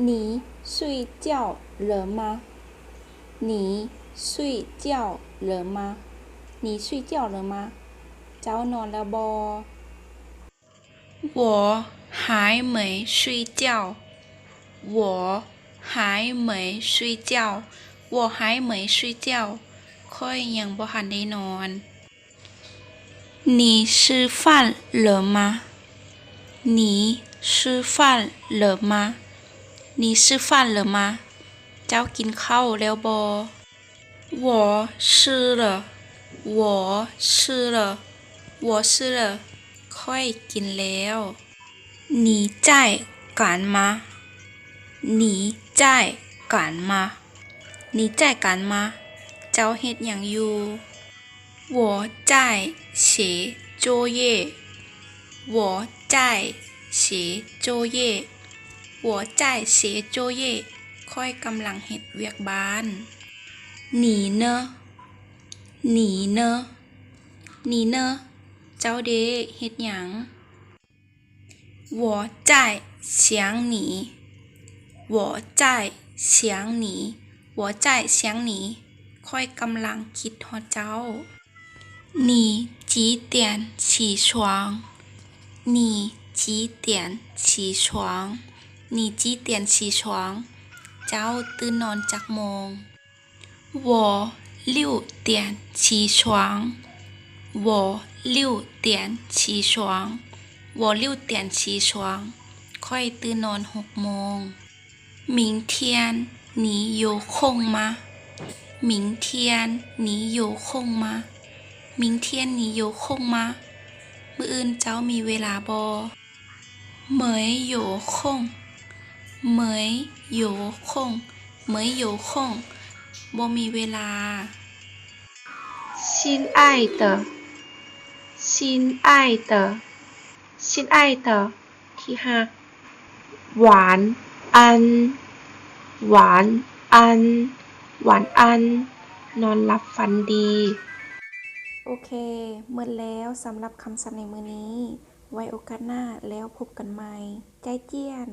你睡觉了吗？你睡觉了吗？你睡觉了吗？ ເຈົ້ານອນແລ້ວບໍ່? 我还没睡觉。我还没睡觉。我还没睡觉。 ຂ້ອຍຍັງບໍ່ທັນໄດ້ນອນ. 你吃饭了吗？你吃饭了吗？你吃饭了吗？ ເຈົ້າກິນເຂົ້າແລ້ວບໍ່? 我吃了。我吃了。我吃了。 ຂ້ອຍກິນແລ້ວ. 你在干嘛？你在干嘛？你在干嘛？ ເຈົ້າເຮັດຫຍັງຢູ່? 我在写作业。我在写作业。我在写作业。 ຂ້ອຍກຳລັງເຮັດວຽກບ້ານ. 你呢？你呢？你呢？ ເຈົ້າເດ ເຮັດຫຍັງ? 我在想你。我在想你。我在想你。 ຂ້ອຍກຳລັງຄິດຮອດເຈົ້າ. 你几点起床？你几点起床？你几点起床？ ເຈົ້າຕື່ນນອນຈັກໂມງ? 我六点起床。我六点起床。我六点起床。 ຂ້ອຍຕື່ນນອນຫົກໂມງ. 明天你有空吗？明天你有空吗？明天你有空吗？ ມື້ອື່ນເຈົ້າມີເວລາບໍ່? 没有空。没有空。没有空。 ບໍ່ມີເວລາ. 亲爱的。亲爱的。亲爱的。 ທີ່ຮັກ. 晚安。晚安。晚安。 ນອນຫຼັບຝັນດີ. ໂອເຄ ໝົດແລ້ວສຳລັບຄຳສັບໃນມື້ນີ້. ໄວ້ໂອກາດໜ້າແລ້ວພົບກັນໃໝ່. ໃຈຈຽນ.